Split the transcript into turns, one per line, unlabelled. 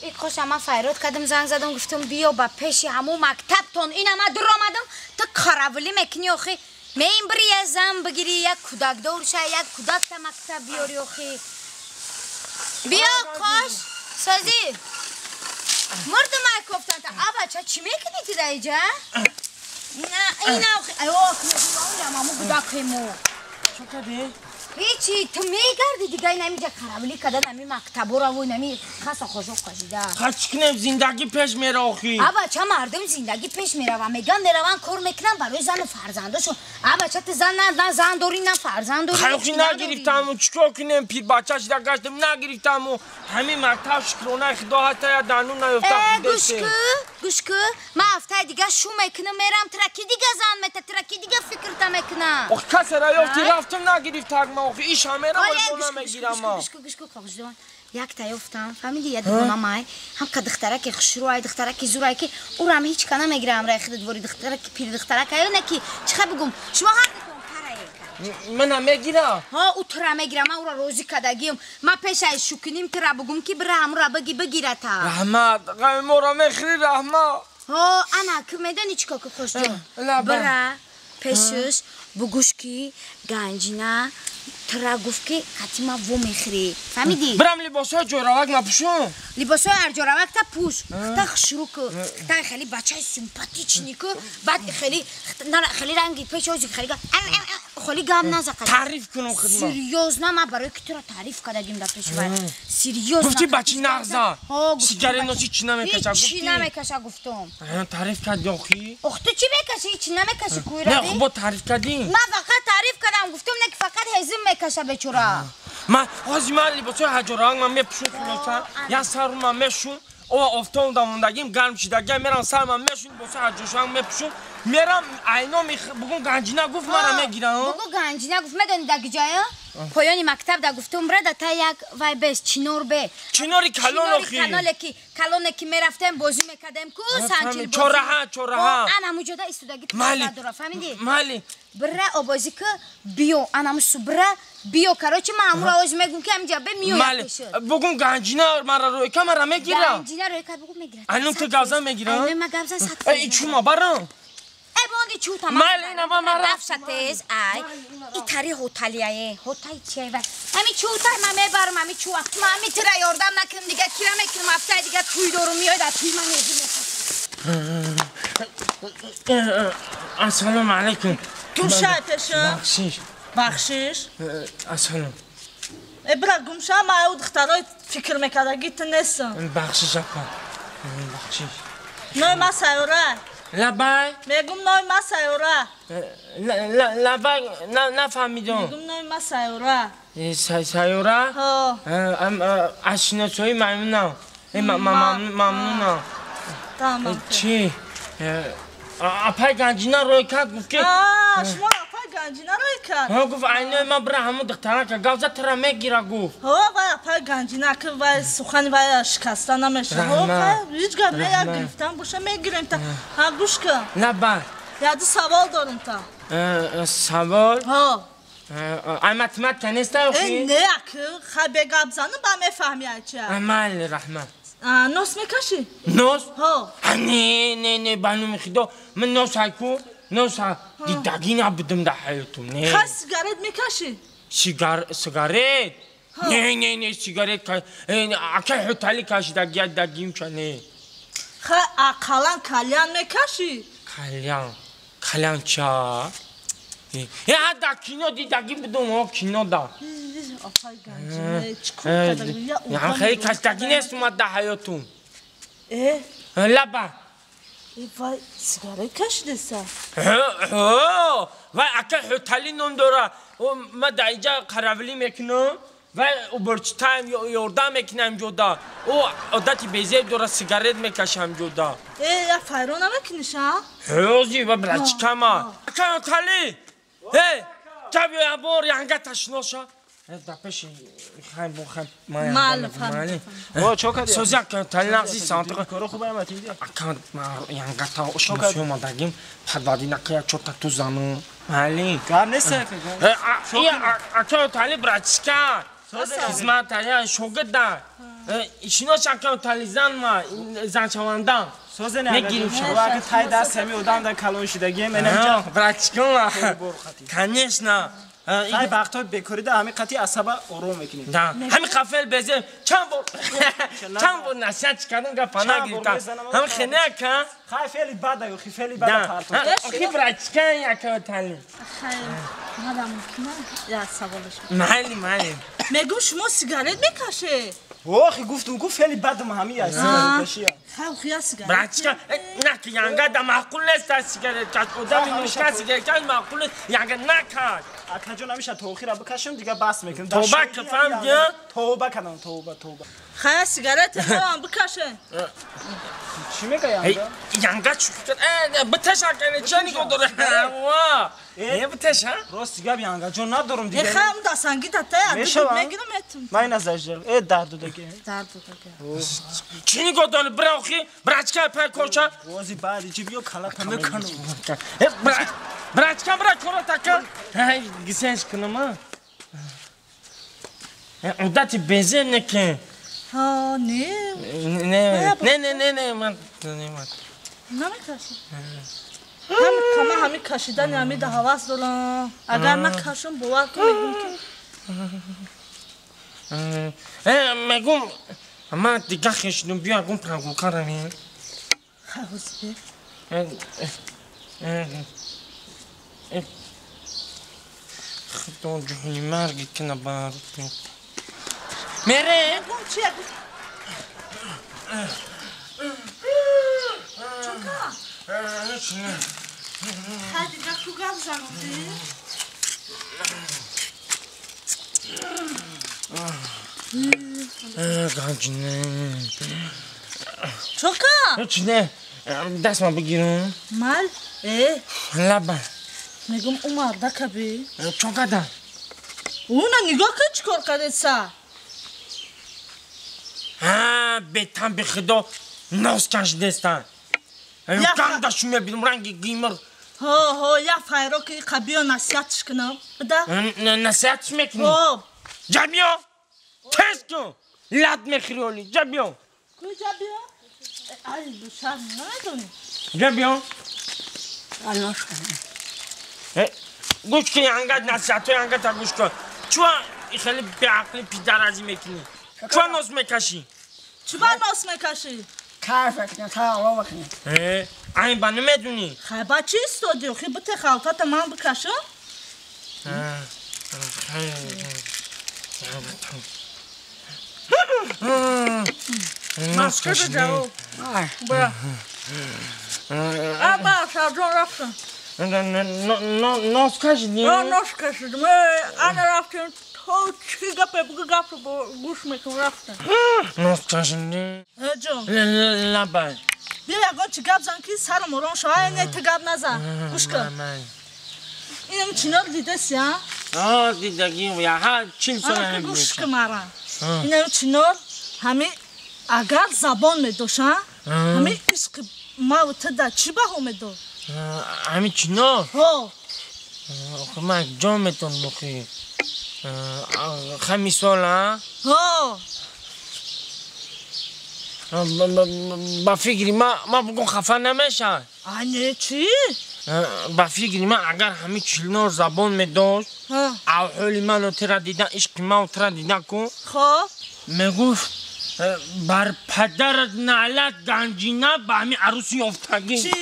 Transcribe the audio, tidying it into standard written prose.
Ик хоша ман файрод кардам, занг задам, гуфтам биё ба пеши ҳамун мактабтон. Ина ман дур омадам, ту қаравулӣ мекунӣ охи. Меин бири як зан бигирӣ, як кӯдакдор ша, як кӯдакта мактаб биёрӣ охи. Биё кош, созӣ. Мурдум ай кофтанта. А бача чӣ мекунӣ ту дар иҷа? На, ина охи, ай ох, мегӯям ҳамун кӯдакемо.
Чӣ кардӣ?
Ҳечи, ту мегардӣ дига ин ҳамиҷа қаравулӣ кардан, ҳами мактабора во ин ҳами хаса хошок кашида.
Ха чӣ кунем, зиндагӣ пеш мера охи.
А бача мардум зиндагӣ пеш мерава, меган мераванд кор мекунанд барои зану фарзандошон. А бача ту зан на зан дорӣ, на фарзанд дорӣ.
Хай охи нагирифтаму, чӣ кор кунем, пирбача шида гаштам, нагирифтаму. Ҳамин мактаб шукронаи худо ҳатта я данун наёфта.
Э, гӯш ку, гӯш ку, ман ҳафтаи дига шу мекунам, мерам, тура ки дига зан мета, тура ки дига фикрта мекунам.
Охи касера ёфти рафтам нагирифтагма охи, иша мерам бо намегирам.
Гӯш ку, гӯш ку, қоғиҷон. Якта ёфтам, фаҳмиди, я дугона май, ҳам ка духтараки хушрӯай, духтараки зурай ки урам ҳеч ка намегирам рай хида двори духтараки пири духтарак аю не ки чӣ ха бигум, шумо ҳар дутон парае.
Мана мегирам.
Ҳо, ӯ тура мегирам, ман ӯра розӣ кардагиам. Ман пешаи шукуним тура бугум ки бира ҳамура бигӣ бигирата.
Раҳмат, ғами моро мехӯрӣ, раҳмат.
Ҳо, ана ки медонӣ чӣ кор ки хушҷон? Бира пешаш бугӯш ки ганҷина тура гуфт ки қати ма во мехӯрӣ. Фаҳмидӣ?
Бирам либосҳои ҷойравак напӯшум.
Либосҳои арҷоравакта пӯш. Хта хушрӯ ку. Хта хеле бачаи симпатичный ку. Баъд хеле хеле ранги пеш ози хеле хеле гап назақа.
Таъриф кунам хидмат.
Серьёзно, ман барои ки тура таъриф кардагим дар пеши вай. Серьёзно.
Гуфтӣ бачи нағза. Сигарет носӣ чӣ намекаша гуфтӣ?
Чӣ намекаша гуфтум.
Таъриф кардӣ охи?
Ох, ту чӣ мекашӣ? Чӣ намекашӣ кӯйра?
Не, хуб бо таъриф кардӣ.
Ман фақат таъриф кардам, гуфтум не ки фақат ҳезим мекаша бечора.
Ман ҳозир ман либосҳои ҳаҷоравак ман мепӯшум хулоса. Як сару ман мешум. О, офтоб дамондагим гарм шидагиам, мерам сар ман мешум, либосҳои ҳаҷоравак мепӯшум. Мерам айно бугум ганҷина гуфт мара мегирам.
Бугу ганҷина гуфт, медонӣ дар куҷоя? Поёни мактаб да гуфтум бира да та як вай бес чинор бе.
Чинори калон охи.
Чинори калоне ки мерафтем бозӣ мекардем ку санчил бозӣ.
Чораҳа, чораҳа.
Ан ҳамун ҷода истодаги дора, фаҳмидӣ?
Майли.
Бира обозӣ ку биё, ан ҳамун су бира биё, короче ман ҳамуро оз мегум ки ҳаминҷа бе миёяд пешат.
Бугум ганҷина мара рӯйка мара мегира.
Ганҷина рӯйка бугум мегира.
Айнон ту гавзан мегира?
Айнон ма гавзан сад.
Э, чума барам.
Э, бонди чута ма.
Майли, ина ма мара.
Рафша тез, ай. И тари ҳоталияе, ҳотай чия вай. Ҳами чута ма мебарам, ҳами чуа. Ма ҳами тира ёрдам накунам дига, кира мекунам, ҳафтаи дига тӯй дорум, миёй дар тӯй ман мезим.
Ассалому алайкум.
Гумша пеша.
Бахшиш.
Бахшиш.
Ассалом.
Э, бира гумша, ма ӯ духтарои фикр мекардагӣ ту нестам.
Бахшиш апа. Бахшиш.
Ной ма сайёра.
Лабай.
Мегум ной ма сайёра.
Лабай, нафаҳмидам.
Мегум ной ма сайёра.
Сайёра?
Ҳо.
Аз шиносоӣ мамнунам. Мамнунам.
Тамом.
Чӣ? Апай ганҷина рӯй кард, гуфт ки
шумо апай ганҷина рӯй кард?
Ҳо, гуфт айнои ман бира ҳамун духтарака гавза тура мегира гуфт.
Ҳо, вай апай ганҷина ки вай сухани вай шикаста намешавад. Ҳо, ҳеҷ гап не, як гирифтан боша мегирем та. Ҳа, гӯш кун.
Лабай.
Яду савол дорум та.
Савол?
Ҳо.
Ай математика неста охи?
Э, не, ки хай бегап занам ба мефаҳми ай чия.
Майли, раҳмат.
Нос мекашӣ?
Нос?
Ҳо.
Не, не, не, ба номи худо, ман нос ҳайку, нос дидагӣ набудам дар ҳаётум, не.
Хай сигарет мекашӣ?
Сигарет? Не, не, не, сигарет, акай ҳотали кашидагия дагимча, не.
Хай ақаллан кальян мекашӣ?
Кальян, кальян ча? Э, ҳа, дар кино дидагӣ будум, ҳо, кино да.
Апай ганҷина, чӣ кор кардагӣ?
Хеле кашидагӣ нест омад дар ҳаётум.
Э?
Лаба.
Э, вай сигарет кашидеса?
Ҳо, вай акай ҳотали ном дора. Ман дар инҷа қаравлӣ мекунам, вай уборчитаем ёрдам мекунам ҷода. Ӯ одати безеб дора, сигарет мекашам ҷода.
Э, я файро намекуниш, а?
Ҳози, ва брачкама. Акай ҳотали! Э, ча биё ябор янга ташноша. Да пеши хай бо хай
Майли, фаҳмидам.
О, чо кардӣ?
Сози ака ҳотали нағзи сантиқа.
Коро хуб ама тиди?
Ака янга та ошносӣ омадагим, падвади нака як чорта ту зану. Майли.
Гап нест ака.
Ака ҳотали брачка. Хизмат я шогирда. Шино шакам тализан ма занчавандан. Мегирим
шо. Тай даст ҳами одам дар калон шидагием энамҷа.
Братчикам. Конечно.
Ай вақтҳои бекорида ҳами қати асаба ором мекунем.
Да. Ҳами қафел безем. Чанд бор насиҳат кардам гапа нагирифтам. Ҳами хене ка?
Хай фели бада ё фели бада партон.
Охи братчика яка тали.
Хай мада мумкина я саволш.
Майли майли.
Мегум шумо сигарет мекашед?
Охи гуфтум ку фели бадам ҳами я сигарет кашия.
Хай охи сигарет.
Братчика на ки янга да маъқул нест сигарет каш. Одами нушка сигарет каш маъқул нест. Янга накаш.
Акаҷон ҳамеша то охира бикашам дига бас мекунам.
Тоба кафам дия?
Тоба кардам, тоба, тоба.
Хай сигарет ҳам бикашем.
Чӣ мега янга?
Янга чӣ биташа кане чӣ нигоҳ дора? Ва. Не биташа?
Рост гап янга ҷон надорам дига.
Е хай дасанги дата мегирам этум.
Ман назаждал. Э дарду даги.
Дарду даги.
Чӣ нигоҳ дори бира охи? Брачка пай корча.
Ози баъди чӣ биё калата мекунам.
Э брачка бира кора така. Ай гисенш кунам. Одати бензин неки.
Ҳа, не.
Не, не, не, не, не, ман не ман.
Намекашам. Ҳами кама ҳами кашидани ҳами да ҳавас дорам. Агар накашам бовар кун мегум ки.
Э, мегум ман дига хешидум биё ягон прогулка равем.
Хай ҳозир.
Худо ҷони марги кина бар. Мере?
Мегум чи ягон Чока? Хай дига ку гап занудӣ?
Ганҷине.
Чока?
Чине, дастма бигирам.
Мал? Э?
Лаба.
Мегум ӯ мардака би.
Чокада?
Уна нигоҳ кун чӣ кор кардеса?
Ҳа, бетан бихудо нос кашидестан. Гандашу мебинам ранги гимир.
Ҳо, ҳо, я файро ки қабиё насиҳатш кунам. Буда?
Насиҳатш мекунӣ?
Ҳо.
Ҷа биё. Тез кун. Лат мехӯри оли. Ҷа биё.
Ку ҷа биё? Ай, бушар намедонӣ.
Ҷа биё. Гӯш кун янга насиҳатҳои янгата гӯш кун. Чуа хеле беақли пидаразӣ мекунӣ? Чуа нос мекашӣ?
Чуба нос мекашӣ?
Кайф мекунем, кайф ало мекунем.
Э, айн ба намедунӣ?
Хай ба чӣ истоди? Охи бите халтата ман бикашам?
Нос кашидӣ.
Аба, шарҷон рафтам.
Нос кашидӣ?
Нос кашидим. Ана рафтем. То чӣ гапе бугу гапро гӯш мекун рафтам.
Нос кашидӣ?
Э ҷон.
Лабай.
Биё ягон чӣ гап зан ки сарам ором шава. Ай не ту гап назан. Гӯш кун. Инам чинор дидаси, а?
А, дидагим. Я ҳа 40 сол
ҳам. Гӯш кун мара. Инам чинор ҳами агар забон медошт, а? Ҳами ишқи маву ту да чӣ баҳо медод?
Ҳами чинор?
Ҳо.
Охи ман ҷон метонам охи. Ха мисол, а?
Ҳо.
Ба фикри ма бугун хафа намешавад.
А не чӣ?
Ба фикри ман агар ҳами чинор забон медошт, авҳоли ману тура дидан, ишқи ману тура дидан кун.
Хоб.
Мегуфт бар падарат наълат ганҷина ба ҳами арӯси ёфтагӣ.
Чӣ?